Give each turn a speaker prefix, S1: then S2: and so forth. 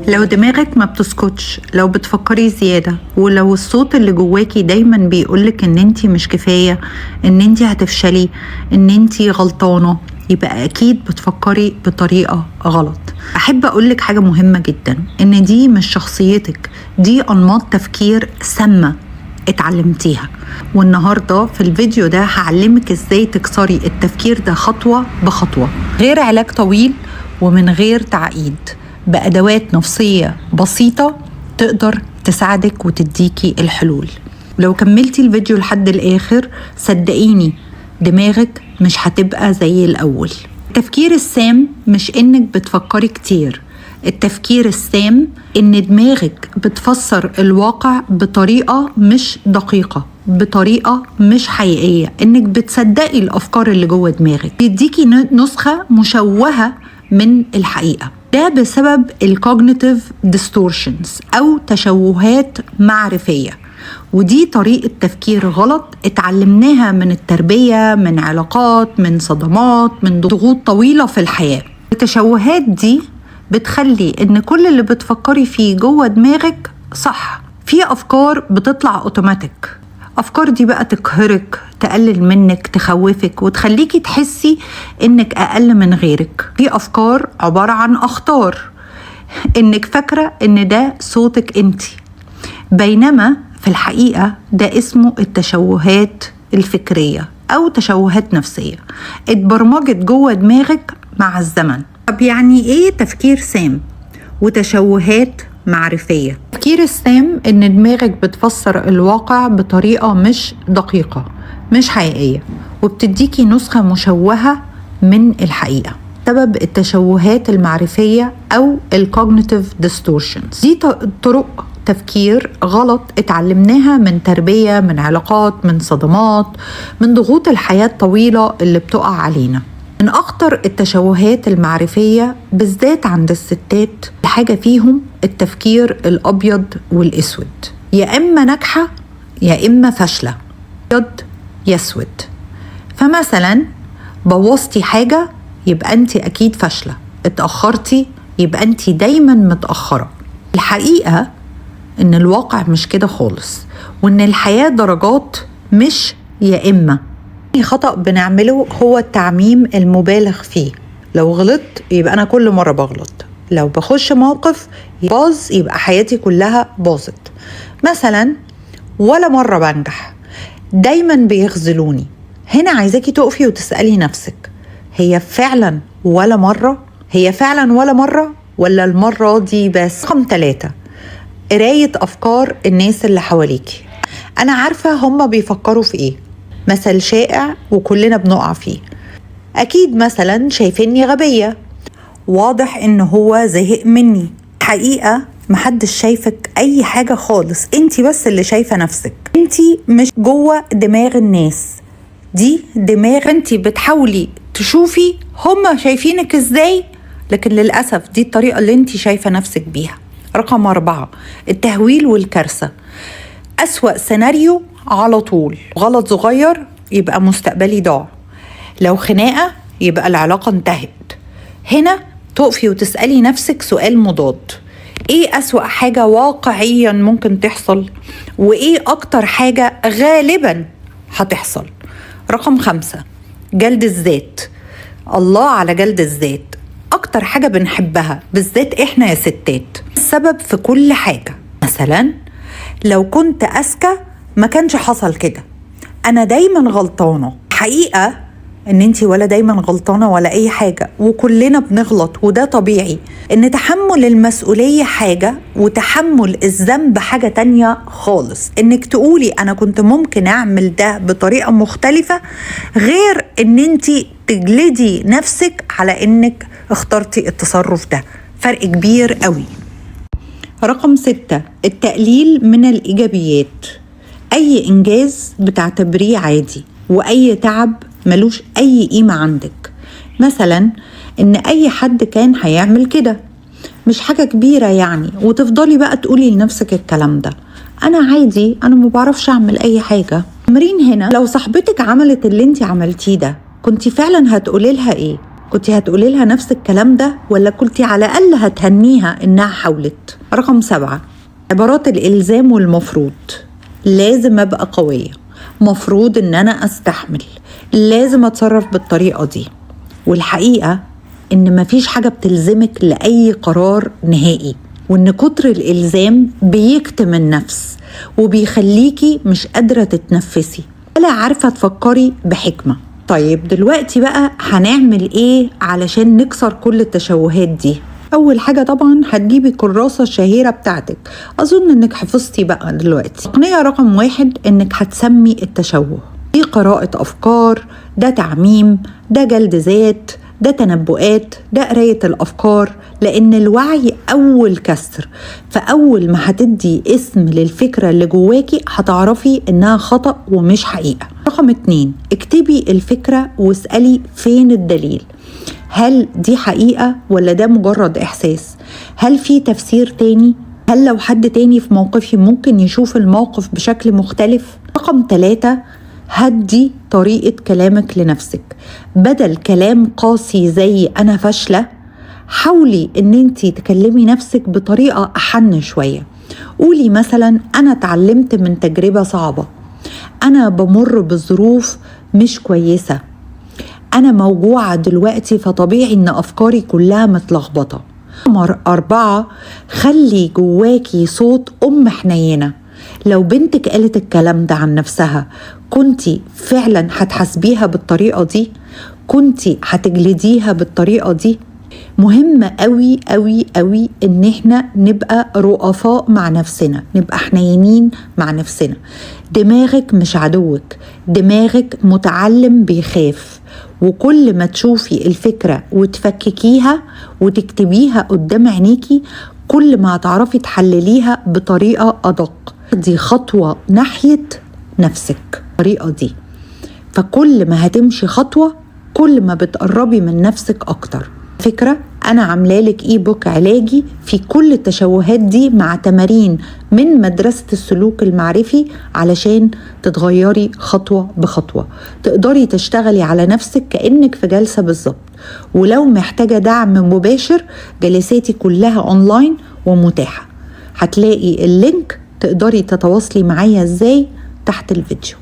S1: لو دماغك ما بتسكتش، لو بتفكري زيادة، ولو الصوت اللي جواكي دايما بيقولك ان انتي مش كفاية، ان انتي هتفشلي، ان انتي غلطانة، يبقى اكيد بتفكري بطريقة غلط. احب اقولك حاجة مهمة جدا، ان دي مش شخصيتك، دي انماط تفكير سامة اتعلمتيها. والنهاردة في الفيديو ده هعلمك ازاي تكسري التفكير ده خطوة بخطوة، غير علاج طويل ومن غير تعقيد، بأدوات نفسية بسيطة تقدر تساعدك وتديكي الحلول. لو كملتي الفيديو لحد الآخر صدقيني دماغك مش هتبقى زي الأول. التفكير السام مش إنك بتفكري كتير، التفكير السام إن دماغك بتفسر الواقع بطريقة مش دقيقة، بطريقة مش حقيقية، إنك بتصدقي الأفكار اللي جوه دماغك، بيديكي نسخة مشوهة من الحقيقة. ده بسبب ال cognitive distortions أو تشوهات معرفية، ودي طريقة تفكير غلط اتعلمناها من التربية، من علاقات، من صدمات، من ضغوط طويلة في الحياة. التشوهات دي بتخلي ان كل اللي بتفكري فيه جوه دماغك صح. في أفكار بتطلع أوتوماتيك، أفكار دي بقى تقهرك، تقلل منك، تخوفك، وتخليكي تحسي إنك أقل من غيرك. في أفكار عبارة عن أخطار، إنك فاكرة إن ده صوتك إنتي، بينما في الحقيقة ده اسمه التشوهات الفكرية أو تشوهات نفسية اتبرمجت جوه دماغك مع الزمن. طب يعني إيه تفكير سام وتشوهات معرفية؟ تفكير السام إن دماغك بتفسر الواقع بطريقة مش دقيقة، مش حقيقية، وبتديكي نسخة مشوهة من الحقيقة. سبب التشوهات المعرفية أو ال cognitive distortions دي طرق تفكير غلط اتعلمناها من تربية، من علاقات، من صدمات، من ضغوط الحياة الطويلة اللي بتقع علينا. من أخطر التشوهات المعرفية بالذات عند الستات حاجة فيهم التفكير الأبيض والأسود، يا إما ناجحة يا إما فاشلة، أبيض يسود. فمثلا بوظتي حاجة يبقى أنت أكيد فاشلة، اتأخرتي يبقى أنت دايما متأخرة. الحقيقة إن الواقع مش كده خالص، وإن الحياة درجات مش يا إما. خطأ بنعمله هو التعميم المبالغ فيه، لو غلطت يبقى أنا كل مرة بغلط، لو بخش موقف باظ يبقى حياتي كلها باظت. مثلا ولا مرة بنجح، دايما بيخذلوني. هنا عايزاكي تقفي وتسألي نفسك، هي فعلا ولا مرة؟ هي فعلا ولا مرة ولا المرة دي بس؟ رقم 3، قراية أفكار الناس اللي حواليكي. أنا عارفة هما بيفكروا في إيه، مثل شائع وكلنا بنقع فيه. أكيد مثلا شايفيني غبية، واضح إن هو زهق مني. الحقيقة محدش شايفك أي حاجة خالص، انتي بس اللي شايفة نفسك، انتي مش جوه دماغ الناس، دي دماغ انتي بتحاولي تشوفي هما شايفينك ازاي، لكن للأسف دي الطريقة اللي انتي شايفة نفسك بيها. رقم 4، التهويل والكارثة. أسوأ سيناريو على طول، غلط صغير يبقى مستقبلي ضاع، لو خناقة يبقى العلاقة انتهت. هنا تقفي وتسألي نفسك سؤال مضاد، ايه أسوأ حاجة واقعيا ممكن تحصل، وايه أكتر حاجة غالبا هتحصل؟ رقم 5، جلد الذات. الله على جلد الذات، أكتر حاجة بنحبها بالذات إحنا يا ستات، السبب في كل حاجة. مثلا لو كنت أذكى ما كانش حصل كده، أنا دايما غلطانة. حقيقة إن أنتي ولا دايما غلطانة ولا أي حاجة، وكلنا بنغلط وده طبيعي. إن تحمل المسؤولية حاجة وتحمل الذنب حاجة تانية خالص. إنك تقولي أنا كنت ممكن أعمل ده بطريقة مختلفة، غير إن أنتي تجلدي نفسك على إنك اخترتي التصرف ده، فرق كبير قوي. رقم 6، التقليل من الإيجابيات. أي إنجاز بتعتبريه عادي، وأي تعب ملوش أي قيمة عندك. مثلا إن أي حد كان هيعمل كده، مش حاجة كبيرة يعني، وتفضلي بقى تقولي لنفسك الكلام ده، أنا عادي، أنا ما بعرفش أعمل أي حاجة. تمرين هنا، لو صاحبتك عملت اللي انت عملتيه ده كنت فعلا هتقولي لها إيه؟ كنتي هتقولي لها نفس الكلام ده، ولا كنتي على الأقل هتهنيها إنها حاولت؟ رقم 7، عبارات الإلزام والمفروض. لازم أبقى قوية، مفروض إن أنا أستحمل، لازم أتصرف بالطريقة دي. والحقيقة إن مفيش حاجة بتلزمك لأي قرار نهائي، وإن كتر الإلزام بيكتم النفس وبيخليكي مش قادرة تتنفسي ولا عارفة تفكري بحكمة. طيب دلوقتي بقى هنعمل إيه علشان نكسر كل التشوهات دي؟ أول حاجة طبعا هتجيبي الكراسة الشهيرة بتاعتك، أظن إنك حفظتي بقى دلوقتي. تقنية رقم 1 إنك هتسمي التشوه. دي قراءة أفكار، ده تعميم، ده جلد ذات، ده تنبؤات، ده قراية الأفكار، لأن الوعي أول كسر. فأول ما هتدي اسم للفكرة اللي جواكي هتعرفي إنها خطأ ومش حقيقة. رقم 2، اكتبي الفكرة واسألي فين الدليل. هل دي حقيقة ولا ده مجرد إحساس؟ هل في تفسير تاني؟ هل لو حد تاني في موقفي ممكن يشوف الموقف بشكل مختلف؟ رقم 3، هدي طريقة كلامك لنفسك. بدل كلام قاسي زي أنا فاشلة، حاولي إن انتي تكلمي نفسك بطريقة أحن شوية. قولي مثلا أنا اتعلمت من تجربة صعبة، أنا بمر بظروف مش كويسة، أنا موجوعة دلوقتي فطبيعي إن أفكاري كلها متلخبطة. 4، خلي جواكي صوت أم حنينة. لو بنتك قالت الكلام ده عن نفسها كنتي فعلا هتحاسبيها بالطريقة دي؟ كنتي هتجلديها بالطريقة دي؟ مهم قوي قوي قوي ان احنا نبقى رؤفاء مع نفسنا، نبقى حنينين مع نفسنا. دماغك مش عدوك، دماغك متعلم بيخاف، وكل ما تشوفي الفكرة وتفككيها وتكتبيها قدام عينيكي كل ما هتعرفي تحلليها بطريقة أدق. دي خطوة ناحية نفسك الطريقة دي، فكل ما هتمشي خطوة كل ما بتقربي من نفسك أكتر. فكرة أنا عاملالك e-book علاجي في كل التشوهات دي مع تمارين من مدرسة السلوك المعرفي علشان تتغيري خطوة بخطوة، تقدري تشتغلي على نفسك كأنك في جلسة بالظبط. ولو محتاجة دعم مباشر جلساتي كلها أونلاين ومتاحة، هتلاقي ال link تقدري تتواصلي معايا ازاي تحت الفيديو.